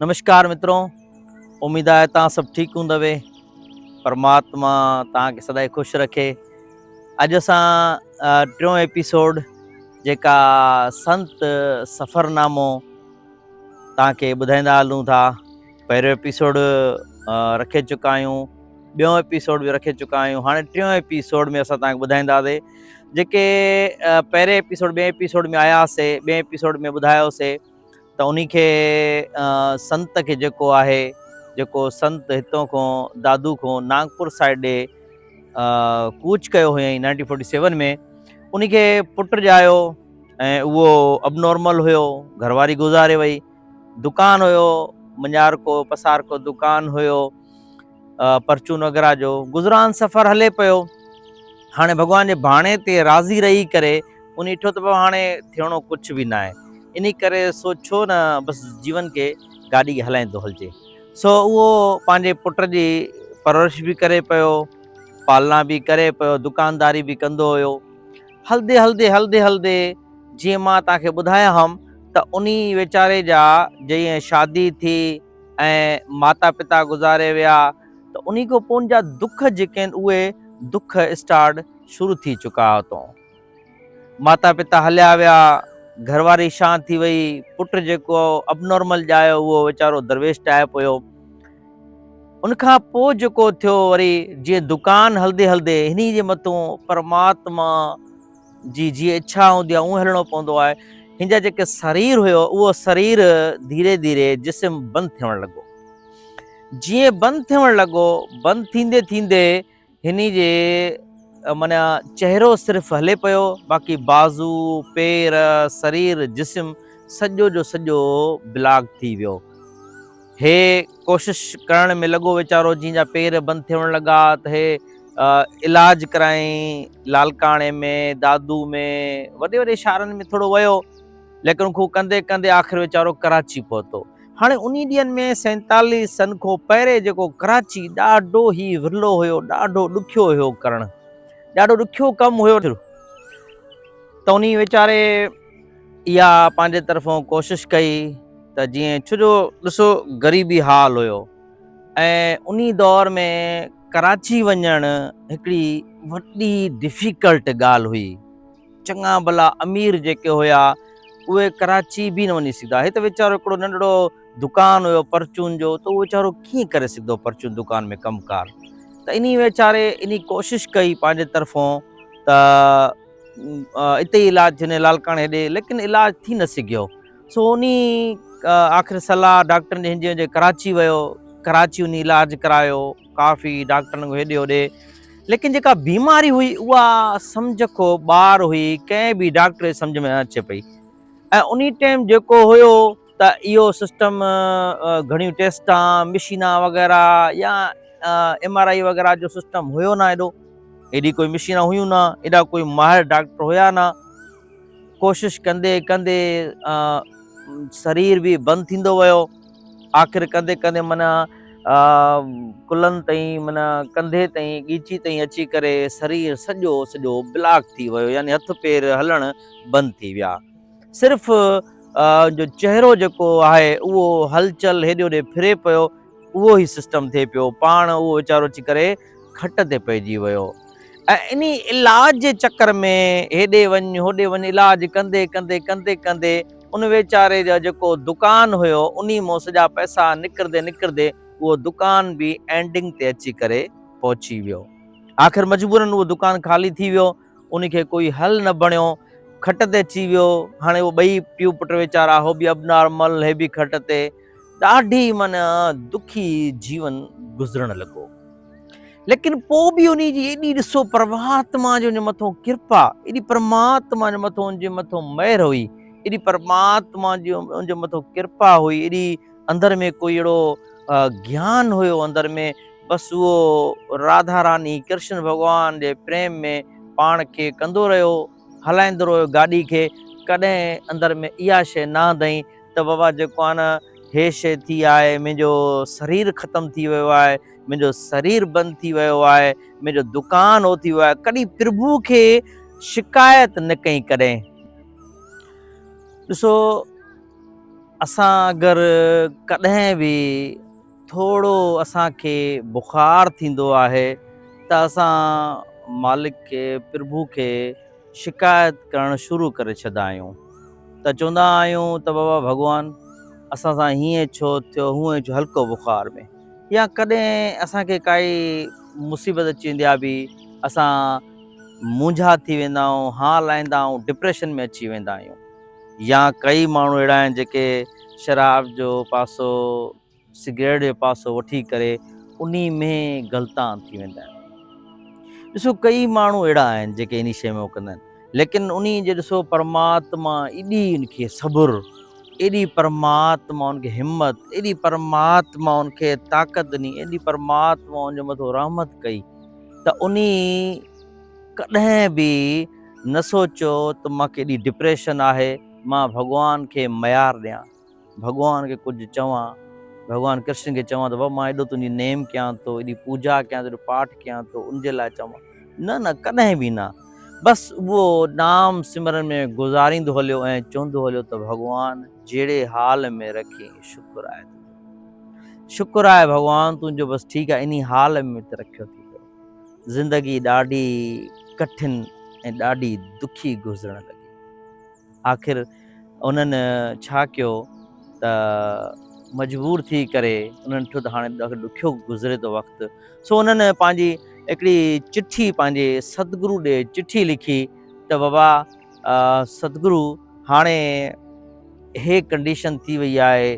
نمشڪار مترو اميد آهي توهان سڀ ٺيڪ هوندوي پرماتما توهان کي سدائين خوش رکي اڄ اسان ٽيون ايپيسوڊ جيڪا سنت سفرنامو توهان کي ٻڌائيندا هلون ٿا پهريون ايپيسوڊ رکي چڪا آهيون ٻيون ايپيسوڊ به رکي چڪا آهيون هاڻي ٽيون ايپيسوڊ ۾ اسان توهان کي ٻڌائينداسي جيڪي پهرين ايپيسوڊ ٻئي ايپيسوڊ ۾ آياسي ٻئي ايپيسوڊ ۾ ٻڌايوسي ته انهي کي سنت کي جيڪو آهي جيڪو سنت هتون کان دادو کان ناگپور سائيڊ ڏي ڪوچ ڪيو هيائين نائنٽين فورٽي سيون ۾ انهي کي پٽ ڄايو ۽ اهو ابنارمل هيو گهر واري گذاري وئي دڪان هيو مڃارڪو پسارڪو دڪان هيو پرچون وغيره جو گذران سفر هلي پيو هاڻي ڀڳوان جي ڀاڻي تي راضي رهي ڪري ان ڏٺو ته بابا هاڻي ٿيڻو ڪجهه به ناهي انهي ڪري سو ڇو نه بس جيون کي گاڏي کي هلائيندو هلجي. سو اهو پنهنجي پٽ جي پرورش به ڪري پيو، پالنا به ڪري پيو، دڪانداري به ڪندو هيو. هلندي هلندي هلندي هلندي جيئن مان توهان کي ٻڌايا هئم ته انهي ويچاري جا جيئن شادي ٿي ۽ ماتا پتا گذاري ويا ته انهي کان پوء ان جا دک جيڪي آهن اهي دک اسٽارٽ شروع ٿي چڪا هئا. ماتا پتا هليا ويا، گهر واري شانت ٿي وئي، پٽ جيڪو ابنارمل ڄايو اهو ويچارو درويش ٽائپ هيو. ان کان پوء جيڪو ٿيو وري جيئن دڪان هلندي هلندي هني جي مٿون پرماتما جي جيئن اڇا هوندي آهي اونئن هلڻو پوندو آهي. هن جا جيڪي سرير هيو اهو سرير ڌيري ڌيري جسم بند ٿيڻ لڳو. جيئن بند ٿيڻ لڳو بند ٿيندي ٿيندي هني جي معنيٰ چهرو صرف هلي پيو باقي بازو، پير، سرير، جسم سڄو جو سڄو بلاڪ ٿي ويو. هي ڪوشش ڪرڻ ۾ لڳو ويچارو جنهن جا پير بند ٿيڻ لڳا ته هي علاج ڪرائين لاڙڪاڻي ۾ دادو ۾ وڏي وڏي شهرن ۾ ٿورو ويو. ليڪن کو ڪندي ڪندي آخر ويچارو ڪراچي پهتو. هاڻي انهي ڏينهن ۾ سينتاليهه سن کان پهرين جيڪو ڪراچي ڏاڍو هي ورلو هيو، ڏاڍو ڏکيو هيو ڪرڻ، ڏاڍو ڏکيو ڪم هيو ته انهي ويچاري اها پنهنجي طرفون ڪوشش ڪئي ته جيئن ڇو جو ڏسو غريبي حال هيو ۽ انهي دور ۾ ڪراچي وڃڻ هڪڙي وڏي ڊفيڪلٽ ڳالهه هئي. چڱا ڀلا امير جيڪي هيا اهي ڪراچي به نه وڃي سگهندا. هي ته ويچارو هڪڙو ننڍڙو دڪان هيو پرچون جو ته اهو ويچارو ڪيئن ڪري سگهندو پرچون دڪان ۾ ڪم ڪار. ته انهي ويچاري انهي ڪوشش ڪئي پنهنجي طرفون ته اتي ئي علاج ٿيندي لاڙڪاڻي هيڏي ليڪن علاج ٿي نه سگهيو. سو انهي آخر صلاح ڊاڪٽرن جي هنجي هنجي ڪراچي ويو. ڪراچي انهي علاج ڪرايو ڪافي ڊاڪٽرن کان هيڏي هوڏي ليڪن جيڪا بيماري هئي اها سمجهه کان ٻاهر هئي ڪنهن به ڊاڪٽر جي سمجهه ۾ نه اچي پئي ۽ انهي ٽائيم جيڪو هيو ته اهو سسٽم گهڻيون ٽيسٽان مشينا وغيره يا ايم آر I وغيره جو سسٽم هيو نه ايڏو ايڏي ڪوئي مشينا هيون نه ايڏا ڪوئي ماهر ڊاڪٽر هيا نه ڪوشش ڪندي ڪندي سرير به بند ٿيندو ويو آخر ڪندي ڪندي معنيٰ ڪلهن تائين معنيٰ ڪنڌي تائين ڳيچي تائين اچي ڪري سرير سڄو سڄو بلاڪ ٿي ويو يعني هٿ پير هلڻ بند ٿي ويا صرف جو چهرو جيڪو آهي اهو هلچل هيڏي هوڏي ڦري پيو اهو ئي سسٽم ٿئي پيو پاڻ اهو ويچارو اچي ڪري کٽ تي پئجي ويو ۽ انهي علاج جي چڪر ۾ هيڏي وڃ هوڏي وڃ علاج ڪندي ڪندي ڪندي ڪندي ان ويچاري جا جيڪو دڪان هيو انهي مون سڄا پئسا نڪردي نڪردي اهو دڪان به اينڊنگ تي اچي ڪري پهچي ويو آخر مجبورن اهو دڪان خالي ٿي ويو ان کي ڪوئي حل نه بڻيو کٽ تي اچي ويو هاڻي اهو ٻئي پيء پٽ ويچارا هو به ابنارمل هي به کٽ تي ڏاڍي معنيٰ دکي جيون گذرڻ لڳو. ليڪن پوء به انهي جي ايڏي ڏسو پرماتما جي ان جي مٿون ڪرپا، ايڏي پرماتما جي مٿون ان جي مٿون مهر هئي، ايڏي پرماتما جي ان جي مٿون ڪرپا هئي، ايڏي اندر ۾ ڪوئي اهڙو گيان هيو اندر ۾ بس اهو راڌا راني ڪرشن ڀڳوان جي پريم ۾ پاڻ کي ڪندو رهيو، هلائيندو رهيو گاڏي کي، ڪڏهن اندر ۾ اها شيء نه آندائين ته بابا جيڪو آهي نه هي شيء ٿي آهي، منهنجو سرير ختم ٿي ويو آهي، منهنجو سرير بند ٿي ويو آهي، منهنجو دڪان هو ٿي ويو آهي، ڪڏهن پرڀو کي شڪايت نه ڪئي ڪڏهن. ڏسو اسان اگر ڪڏهن به ٿورو اسان کي بخار ٿيندو آهي ته اسان مالڪ کي پرڀو کي شڪايت ڪرڻ شروع ڪري ڇڏندا آهيون ته چوندا آهيون ته بابا ڀڳوان اسان سان هيئن ڇو ٿيو هونئن ڇو هلڪو بخار ۾ يا ڪڏهن اسان کي ڪائي مصيبت اچي ويندي آهي به اسان مونجها ٿي ويندا آهيون هان لائيندا آهيون ڊپريشن ۾ اچي ويندا آهيون يا ڪئي ماڻهو اهڙا آهن جيڪي شراب جو پاسو سگريٽ جو پاسو وٺي ڪري انهي ۾ غلطان ٿي ويندا آهن. ڏسو ڪئي ماڻهو اهڙا آهن جيڪي انهي شيء ۾ ڪندا آهن ليڪن انهي جي ڏسو پرماتما ايڏي ان کي صبر ايڏي پرماتما ان کي همت ايڏي پرماتما ان کي طاقت ڏني ايڏي پرماتما ان جي مٿو رحمت ڪئي ته انهي ڪڏهن به نه سوچيو ته مان کي ايڏي ڊپريشن آهي مان ڀڳوان کي ميار ڏيان ڀڳوان کي ڪجهه چوان، ڀڳوان ڪرشن کي چوان ته بابا مان ايڏو تنهنجي نيم ڪيان ٿو، ايڏي پوڄا ڪيان ٿو، ايڏو پاٺ ڪيان ٿو، ان جي لاء چوان. نه نه ڪڏهن به نه. بس اهو نام سمرن ۾ گذاريندو هليو ۽ چوندو هليو ته ڀڳوان جهڙي حال ۾ رکين شڪر آهي تنهنجو. شڪر آهي ڀڳوان تنهنجو بس ٺيڪ آهي انهي حال ۾ ته رکيو ٿي پيو. زندگي ڏاڍي ڪٺن ۽ ڏاڍي دکي گذرڻ لڳي. آخر انهن ڇا ڪيو ته مجبور ٿي ڪري انهن ڏٺو ته هاڻي ڏاڍو ڏکيو گذري ٿو وقت سو انهن پنهنجي هڪڙي چٺي پنهنجي ستگرو ڏي چٺي لکي ته بابا ستگرو هاڻي هي ڪنڊيشن ٿي وئي آهي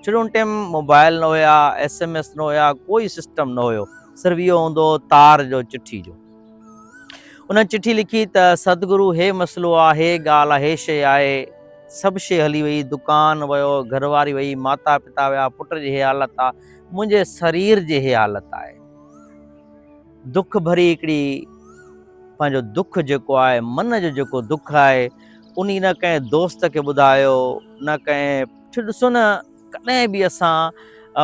ڇو جو ان ٽائيم موبائل نه هيا ايس ايم ايس نه هيا ڪوئي سسٽم نه هيو صرف اهو هوندو هو تار جو چٺي جو انهن چٺي لکي ته ستگرو هي مسئلو آ، هي ڳالهه آ، هي شيء آهي، سڀ شيء هلي وئي، دڪان ويو، گهر واري وئي، ماتا پتا ويا، پٽ جي هي حالت آ، منهنجي سرير جي هي حالت آهي. دک ڀري هڪڙي پنهنجو دک جيڪو آهي، من جو جيڪو دک آهي، انهي نه ڪنهن دوست کي ٻڌايو، نه ڪنهن، ڇو ڏسو نه ڪڏهن به اسان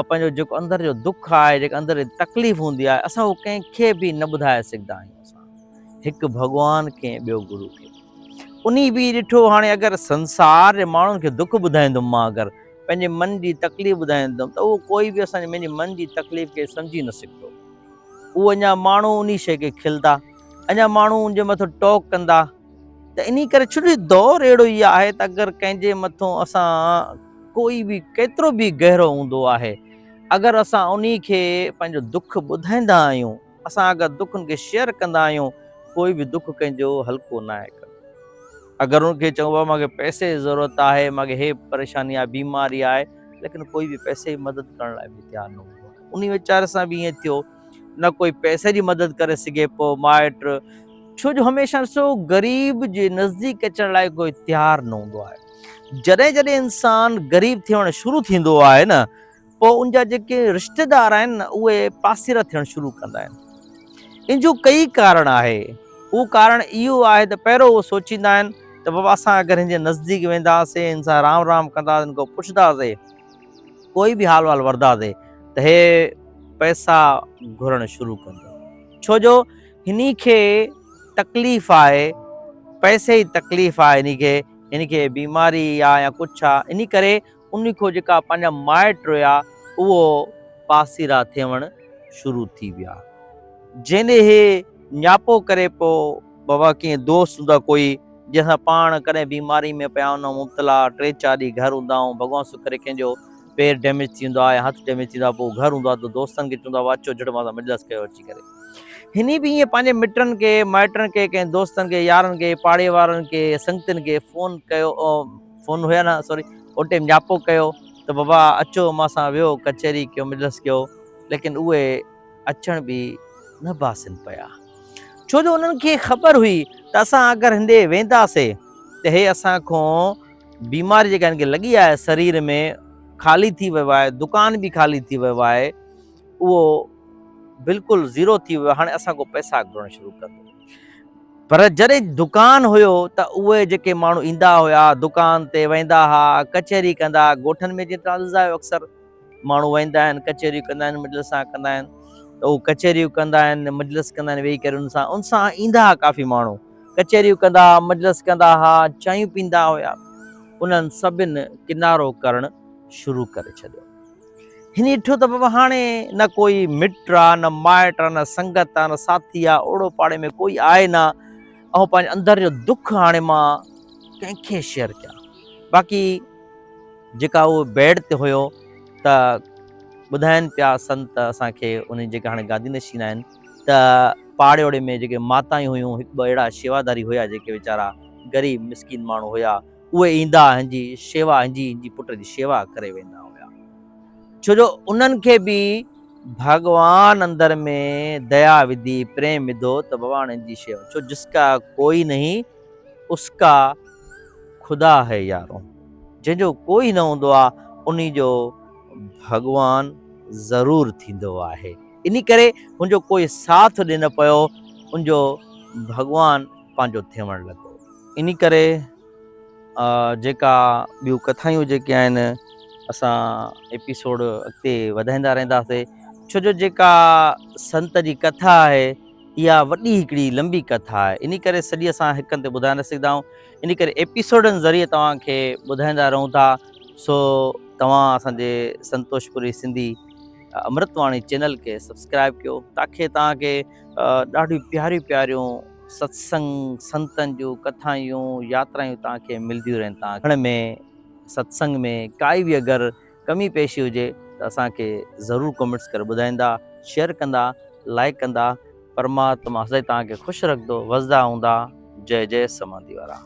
پنهنجو جيڪو اندر جو دک آهي جيڪا اندر جي تڪليف هوندي آهي اسان اهو ڪنهن کي به نه ٻڌائي سگهندا آهيون اسان هڪ ڀڳوان کي ۽ ٻيو گرو کي انهي به ڏٺو هاڻي اگر سنسار جي ماڻهن کي دک ٻڌائيندم مان اگر پنهنجي من جي تڪليف ٻڌائيندم ته اهو ڪوئي به اسان جي منهنجي من جي تڪليف کي سمجهي نه سگهندو اهو اڃا ماڻهو انهي شيء کي کلدا اڃا ماڻهو ان جي مٿو ٽوڪ ڪندا ته انهي ڪري ڇو جو دور اهڙو ئي آهي ته اگر ڪنهن جي مٿو اسان ڪوئي به ڪيترو به گهرو هوندو آهي اگر اسان انهي کي پنهنجو دک ٻڌائيندا آهيون اسان اگر دک ان کي شيئر ڪندا آهيون ڪوئي به دک ڪنهن جو هلڪو ناهي ڪندو اگر ان کي چئون بابا مانکي پئسي جي ضرورت آهي مانکي هي پريشاني آهي بيماري آهي ليڪن ڪوئي به پئسي جي مدد ڪرڻ لاء به تيار نه هوندو آهي انهي ويچاري سان به ائين ٿيو نه ڪوئي پئسي جي مدد ڪري سگهي پيو مائٽ ڇو جو هميشه ڏسو غريب جي نزديڪ اچڻ لاء ڪوئي تيار نه هوندو آهي جڏهن جڏهن انسان غريب ٿيڻ شروع ٿيندو آهي نه پوء ان جا جيڪي رشتيدار آهن نه اهي پاسيرا ٿيڻ شروع ڪندا آهن ان جو ڪئي ڪارڻ آهي اهو ڪارڻ اهو آهي ته پهريون اهو سوچيندا آهن ته بابا اسان اگر هن جي نزديڪ وينداسين هن سان رام رام ڪنداسين هن کان پڇنداسين ڪوئي به حال وال ورداسي ته هي پئسا گهرڻ شروع ڪندو ڇو جو هني کي تڪليف آهي پئسي جي تڪليف آهي هني کي هن کي بيماري آ يا ڪجهه آ انهي ڪري انهي کان جيڪا پنهنجا مائٽ هيا اهو پاسيرا ٿيڻ شروع ٿي ويا جنهن ڏي هي نياپو ڪري پيو بابا ڪيئن دوست هوندا ڪوئي جنهن سان پاڻ ڪڏهن بيماري ۾ پيا هوندا آهيون مبتلا ٽي چار ڏينهن گهر هوندا آهيون ڀڳوان سک ڪري ڪنهن جو پير ڊيميج ٿي ويندو آهي يا هٿ ڊيميج ٿيندو آهي پوء گهر هوندو آهي ته دوستن کي چوندو آهي اچو جهٽ مان سان مجلس ڪيو اچي ڪري هني به ائين پنهنجي مٽن کي مائٽن کي ڪنهن دوستن کي يارن کي پاڙي وارن کي سنگتين کي فون ڪيو فون هيا نه سوري ان ٽائيم نياپو ڪيو ته بابا اچو مان سان ويو ڪچهري ڪيو مجلس ڪيو ليڪن اهي اچڻ به نه باسن پيا ڇو جو انهن کي خبر هئي ته اسان اگر هندي وينداسي ته هي اسان کان بيماري جيڪا هن کي لڳي آهي سرير ۾ خالي ٿي ويو آهي دڪان به خالي ٿي ويو آهي اهو بلڪل زيرو ٿي ويو هاڻي اسان کان پئسا گهرڻ شروع ڪندو پر جڏهن دڪان هيو ته اهي جيڪي ماڻهو ايندا هيا دڪان تي ويندا ها ڪچهري ڪندا ڳوٺن ۾ جيئن توهان ڏسندا آهيو اڪثر ماڻهو ويندا آهن ڪچهريون ڪندا آهن مجلسان ڪندا آهن ته هو ڪچهريون ڪندا آهن مجلس ڪندا آهن ويهي ڪري ان سان ان سان ايندا ها ڪافي ماڻهو ڪچهريون ڪندا ها مجلس ڪندا ها چانهيون پيندا هيا انهن سڀن ڪنارو ڪرڻ شروع ڪري ڇڏيو. هن ڏٺو ته بابا هاڻي نه ڪوئي مٽ آ، نه مائٽ آ، نه سنگت آ، نه ساٿي آ، اوڙو پاڙي ۾ ڪوئي آهي نه، ۽ پنهنجي اندر جو دک هاڻي مان ڪنهن کي شيئر ڪيان. باقي جيڪا اهو بيڊ تي هيو ته ٻڌائين پيا سنت اسان کي انهي جيڪا هاڻي گادي نشين آهن ته پاڙي اوڙي ۾ جيڪي ماتائون هيون هڪ ٻه اهڙا شيواداري هيا جيڪي ويچارا غريب مسڪين ماڻهو هيا اهي ايندا هن جي شيوا هن جي هن جي پٽ جي شيوا ڪري ويندا هيا ڇو جو انهن کي به ڀڳوان اندر ۾ ديا وڌي پريم وڌو ته بابا هاڻي هن جي شيوا ڇو جس ڪا ڪوئي نهين اس ڪا خدا هي يارو جنهن جو ڪوئي نه هوندو آ انهي جو ڀڳوان ضرور ٿيندو آهي انهي ڪري هن جو ڪوئي ساٿ ڏي نه پيو ان جو ڀڳوان پنهنجو ٿيڻ لڳو. انهي ڪري جيڪا ٻيون ڪٿايون جيڪي آهن اسان ايپيسوڊ اڳتي وڌائيندا رهنداسي ڇو جو جيڪا سنت جي ڪٿا آهي اها وڏي هڪڙي لمبي ڪٿا آهي انهي ڪري سڄي اسان هڪ هنڌ تي ٻڌائي نه سگهندا آهيون انهي ڪري ايپيسوڊن ذريعي توهان کي ٻڌائيندا رهون ٿا سو توهان اسان جي سنتوش پوري سنڌي امرت واڻي چينل کي سبسڪرائب ڪيو تاکي توهان کي ڏاڍيون پياريون پياريون ستسنگ سنتن جون ڪٿايون ياترايون توهان کي ملديون رهن توهان کي ۾ ستسنگ ۾ ڪائي به اگر ڪمي پيشي هجي ته اسان کي ضرور ڪمينٽس ڪري ٻڌائيندا شيئر ڪندا لائڪ ڪندا پرماتما سدائين توهان کي خوش رکندو وسدا هوندا جئي جئي سماڌي وارا.